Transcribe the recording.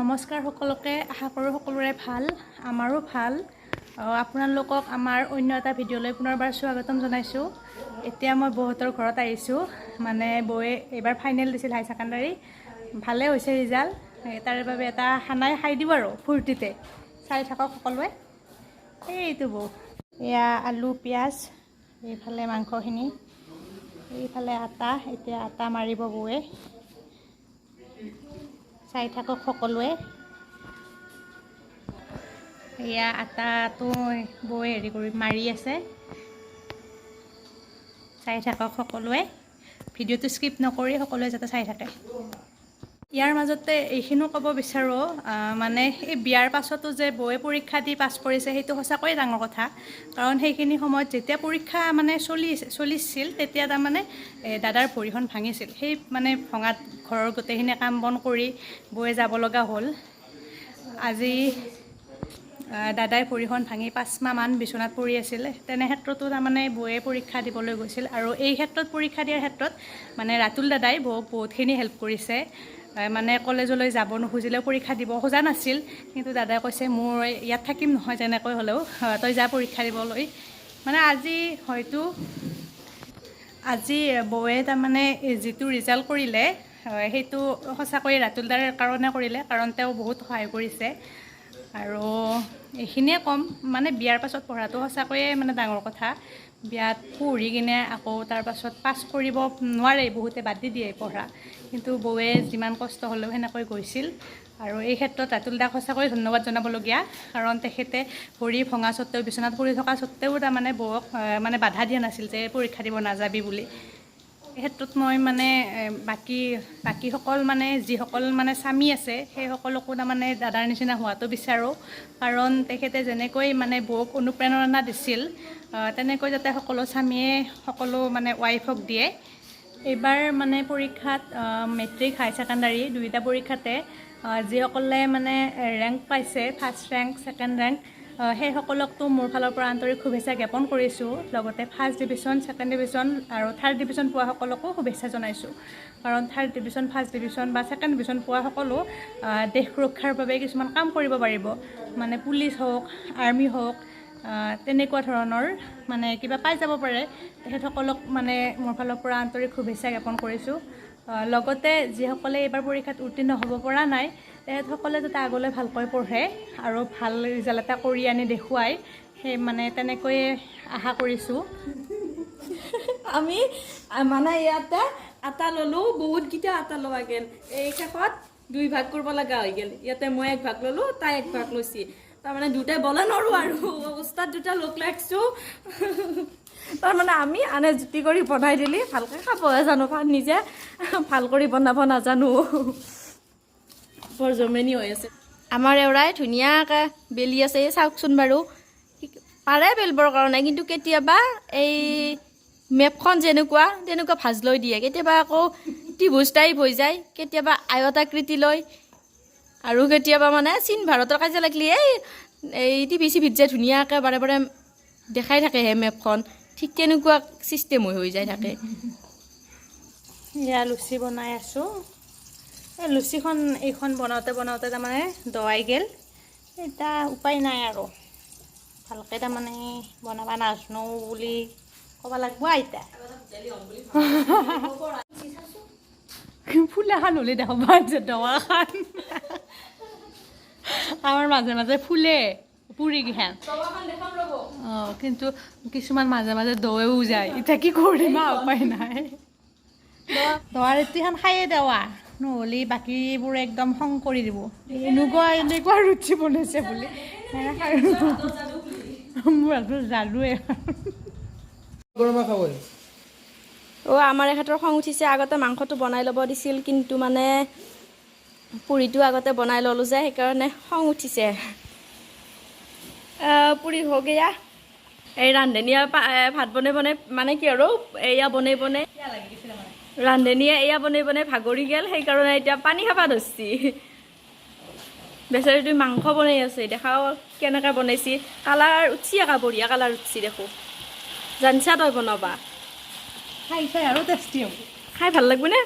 নমস্কাৰ সকলোকে। আশা কৰোঁ সকলোৰে ভাল, আমাৰো ভাল। আপোনালোকক আমাৰ অন্য এটা ভিডিঅ'লৈ পুনৰবাৰ স্বাগতম জনাইছোঁ। এতিয়া মই বৌহঁতৰ ঘৰত আহিছোঁ। মানে বৌয়ে এইবাৰ ফাইনেল দিছিল হাই ছেকেণ্ডাৰী, ভালে হৈছে ৰিজাল্ট। তাৰে বাবে এটা খানাই খাই দিব আৰু ফূৰ্তিতে। চাই থাকক সকলোৱে। এইটো বৌ। এয়া আলু, পিঁয়াজ, এইফালে মাংসখিনি, এইফালে আটা। এতিয়া আটা মাৰিব বৌয়ে। চাই থাকক সকলোৱে। এয়া আটাটো বৌয়ে হেৰি কৰি মাৰি আছে। চাই থাকক সকলোৱে। ভিডিঅ'টো স্কিপ নকৰি সকলোৱে যাতে চাই থাকে। ইয়াৰ মাজতে এইখিনিও ক'ব বিচাৰোঁ, মানে এই বিয়াৰ পাছতো যে বৌয়ে পৰীক্ষা দি পাছ কৰিছে, সেইটো সঁচাকৈয়ে ডাঙৰ কথা। কাৰণ সেইখিনি সময়ত যেতিয়া পৰীক্ষা মানে চলিছিল, তেতিয়া তাৰমানে দাদাৰ ভৰিখন ভাঙিছিল। সেই মানে ভঙাত ঘৰৰ গোটেইখিনি কাম বন কৰি বৌয়ে যাব লগা হ'ল। আজি দাদাই ভৰিখন ভাঙি 5 মাহমান বিচনাত পৰি আছিল। তেনে ক্ষেত্ৰতো তাৰমানে বৌয়ে পৰীক্ষা দিবলৈ গৈছিল। আৰু এই ক্ষেত্ৰত, পৰীক্ষা দিয়াৰ ক্ষেত্ৰত মানে ৰাতুল দাদাই বৌক বহুতখিনি হেল্প কৰিছে। মানে কলেজলৈ যাব নোখোজিলেও, পৰীক্ষা দিব খোজা নাছিল, কিন্তু দাদাই কৈছে, "মোৰ ইয়াত থাকিম নহয় যেনেকৈ হ'লেও, তই যা পৰীক্ষা দিবলৈ।" মানে আজি হয়তো আজি বৌয়ে তাৰমানে এই যিটো ৰিজাল্ট কৰিলে, সেইটো সঁচাকৈয়ে ৰাতুল দাৰ কাৰণে কৰিলে, কাৰণ তেওঁ বহুত সহায় কৰিছে। আৰু এইখিনিয়ে ক'ম, মানে বিয়াৰ পাছত পঢ়াটো সঁচাকৈয়ে মানে ডাঙৰ কথা। বিয়াত পঢ়ি কিনে আকৌ তাৰ পাছত পাছ কৰিব নোৱাৰে, বহুতে বাদ দি দিয়ে পঢ়া। কিন্তু বৌয়ে যিমান কষ্ট হ'লেও সেনেকৈ গৈছিল। আৰু এই ক্ষেত্ৰত ৰাতুল দাক সঁচাকৈ ধন্যবাদ জনাবলগীয়া, কাৰণ তেখেতে ভৰি ভঙা স্বত্তেও, বিচনাত পৰি থকা স্বত্তেও তাৰমানে বৌক মানে বাধা দিয়া নাছিল যে পৰীক্ষা দিব নাযাবি বুলি। এই ক্ষেত্ৰত মই মানে বাকীসকল, মানে যিসকল মানে স্বামী আছে, সেইসকলকো তাৰমানে দাদাৰ নিচিনা হোৱাটো বিচাৰোঁ। কাৰণ তেখেতে যেনেকৈ মানে বৌক অনুপ্ৰেৰণা দিছিল, তেনেকৈ যাতে সকলো স্বামীয়ে সকলো মানে ৱাইফক দিয়ে। এইবাৰ মানে পৰীক্ষাত, মেট্ৰিক, হাই ছেকেণ্ডাৰী দুয়োটা পৰীক্ষাতে যিসকলে মানে ৰেংক পাইছে, ফাৰ্ষ্ট ৰেংক, ছেকেণ্ড ৰেংক, সেইসকলকতো মোৰ ফালৰ পৰা আন্তৰিক শুভেচ্ছা জ্ঞাপন কৰিছোঁ। লগতে ফাৰ্ষ্ট ডিভিশ্যন, ছেকেণ্ড ডিভিশ্যন আৰু থাৰ্ড ডিভিশ্যন পোৱাসকলকো শুভেচ্ছা জনাইছোঁ। কাৰণ থাৰ্ড ডিভিশ্যন, ফাৰ্ষ্ট ডিভিশ্যন বা ছেকেণ্ড ডিভিশ্যন পোৱাসকলো দেশ সুৰক্ষাৰ বাবে কিছুমান কাম কৰিব পাৰিব। মানে পুলিচ হওক, আৰ্মি হওক, তেনেকুৱা ধৰণৰ মানে কিবা পাই যাব পাৰে। তেখেতসকলক মানে মোৰ ফালৰ পৰা আন্তৰিক শুভেচ্ছা জ্ঞাপন কৰিছোঁ। লগতে যিসকলে এইবাৰ পৰীক্ষাত উত্তীৰ্ণ হ'ব পৰা নাই, তেখেতসকলে যাতে আগলৈ ভালকৈ পঢ়ে আৰু ভাল ৰিজাল্ট এটা কৰি আনি দেখুৱায়, সেই মানে তেনেকৈয়ে আশা কৰিছোঁ। আমি মানে ইয়াতে আটা ল'লো, বহুতকেইটা আটা লোৱা গেল। এই শেষত দুই ভাগ কৰিব লগা হৈ গেল। ইয়াতে মই এক ভাগ ল'লো, তাই এক ভাগ লৈছি। তাৰমানে দুটাই বলে নৰো আৰু উস্তাদ দুটা লোক লাগছো। তাৰমানে আমি আনে জুতি কৰি বনাই দিলি ভালকে খাবহে জানো, নিজে ভাল কৰি বনাব নাজানো। বৰ জমনি হৈ আছে। আমাৰ এওৰাই ধুনীয়াকে বেলি আছে। এই চাওকচোন বাৰু, পাৰে বেলবৰ কাৰণে, কিন্তু কেতিয়াবা এই মেপখন যেনেকুৱা তেনেকুৱা ভাজ লৈ দিয়ে, কেতিয়াবা আকৌ ত্ৰিভুজ টাইপ হৈ যায়, কেতিয়াবা আয়তাকৃতি লয় আৰু কেতিয়াবা মানে চীন ভাৰতৰ কাজিয়া লাগিলে এই এই টিভি চিভিত যে ধুনীয়াকৈ বাৰে বাৰে দেখাই থাকে সেই মেপখন, ঠিক তেনেকুৱা চিষ্টেম হৈ হৈ যায় থাকে। এয়া লুচি বনাই আছোঁ। এই লুচিখন, এইখন বনাওঁতে বনাওঁতে তাৰমানে দৱাই গ'ল। এতিয়া উপায় নাই আৰু, ভালকৈ তাৰমানে বনাব নাজানো বুলি ক'ব লাগিব। আইতা ফুলাখান হ'লে দেখবা যে দৱাখান আমাৰ মাজে মাজে ফুলে পুৰিকেইখান। অঁ, কিন্তু কিছুমান মাজে মাজে দৱেও যায়। এতিয়া কি কৰিম আৰু, উপায় নাই। দোৱা ৰুটিখন খায়ে দেৱা, নহ'লে বাকীবোৰ একদম খং কৰি দিব, এনেকুৱা এনেকুৱা ৰুটি বনাইছে বুলি। মোৰ হাতত যাদুৱে। গৰমা খাব। অ' আমাৰ এখেতৰ খং উঠিছে। আগতে মাংসটো বনাই ল'ব দিছিল, কিন্তু মানে পুৰিটো আগতে বনাই ল'লোঁ যে, সেইকাৰণে খং উঠিছে। পুৰি হৈ গয়া। এই ৰান্ধনীয়ে ভাত বনাই বনাই, মানে কি আৰু, এয়া বনাই বনাই, ৰান্ধনীয়ে এয়া বনাই বনাই ভাগৰি গ'ল। সেইকাৰণে এতিয়া পানী খাবা ধৰছি। বেচাৰীটোৱে মাংস বনাই আছে। দেখাও কেনেকৈ বনাইছি। কালাৰ উঠছি একা, বঢ়িয়া কালাৰ উঠছি দেখো। জানছা তই বনাবা? খাই খাই আৰু টেষ্টি হ'ব। খাই ভাল লাগবনে?